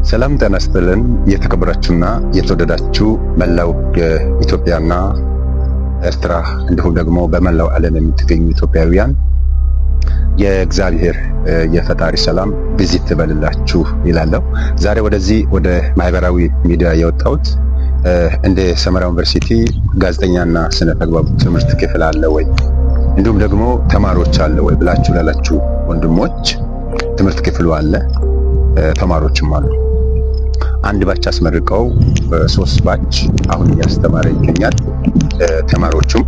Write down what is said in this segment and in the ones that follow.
ሰላም ጤና ይስጥልን። የተከበራችሁና የተወደዳችሁ መላው የኢትዮጵያና ኤርትራ እንዲሁም ደግሞ በመላው ዓለም የምትገኙ ኢትዮጵያውያን፣ የእግዚአብሔር የፈጣሪ ሰላም ብዝት ትበልላችሁ ይላለሁ። ዛሬ ወደዚህ ወደ ማህበራዊ ሚዲያ የወጣሁት እንደ ሰመራ ዩኒቨርሲቲ ጋዜጠኛና ስነ ተግባቦት ትምህርት ክፍል አለ ወይ፣ እንዲሁም ደግሞ ተማሪዎች አለ ወይ ብላችሁ ላላችሁ ወንድሞች፣ ትምህርት ክፍሉ አለ፣ ተማሪዎችም አሉ። አንድ batch አስመርቀው ሶስት batch አሁን እያስተማረ ይገኛል። ተማሪዎቹም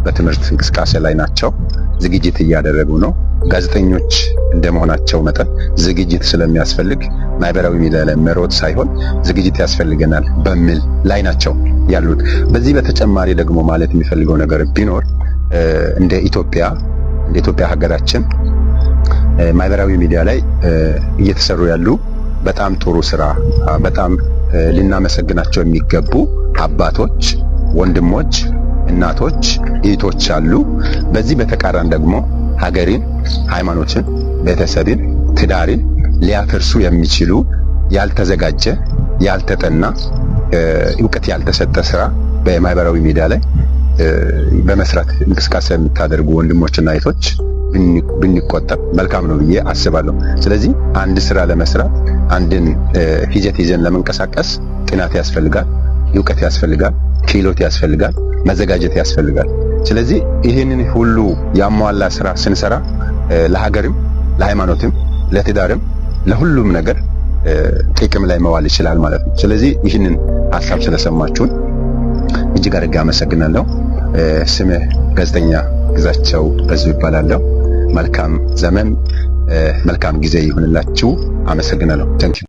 በትምህርት እንቅስቃሴ ላይ ናቸው። ዝግጅት እያደረጉ ነው። ጋዜጠኞች እንደመሆናቸው መጠን ዝግጅት ስለሚያስፈልግ ማህበራዊ ሚዲያ ላይ መሮጥ ሳይሆን ዝግጅት ያስፈልገናል በሚል ላይ ናቸው ያሉት። በዚህ በተጨማሪ ደግሞ ማለት የሚፈልገው ነገር ቢኖር እንደ ኢትዮጵያ ሀገራችን ማህበራዊ ሚዲያ ላይ እየተሰሩ ያሉ በጣም ጥሩ ስራ፣ በጣም ልናመሰግናቸው የሚገቡ አባቶች፣ ወንድሞች፣ እናቶች፣ እህቶች አሉ። በዚህ በተቃራኒ ደግሞ ሀገርን፣ ሃይማኖትን፣ ቤተሰብን፣ ትዳርን ሊያፈርሱ የሚችሉ ያልተዘጋጀ፣ ያልተጠና፣ እውቀት ያልተሰጠ ስራ በማህበራዊ ሚዲያ ላይ በመስራት እንቅስቃሴ የምታደርጉ ወንድሞችና እህቶች ብንቆጠብ መልካም ነው ብዬ አስባለሁ። ስለዚህ አንድ ስራ ለመስራት፣ አንድን ሂደት ይዘን ለመንቀሳቀስ ጥናት ያስፈልጋል፣ እውቀት ያስፈልጋል፣ ክህሎት ያስፈልጋል፣ መዘጋጀት ያስፈልጋል። ስለዚህ ይህንን ሁሉ ያሟላ ስራ ስንሰራ ለሀገርም፣ ለሃይማኖትም፣ ለትዳርም፣ ለሁሉም ነገር ጥቅም ላይ መዋል ይችላል ማለት ነው። ስለዚህ ይህንን ሀሳብ ስለሰማችሁን እጅግ አድርጌ አመሰግናለሁ። ስሜ ጋዜጠኛ ግዛቸው በዙ ይባላለሁ። መልካም ዘመን፣ መልካም ጊዜ ይሁንላችሁ። አመሰግናለሁ። Thank you.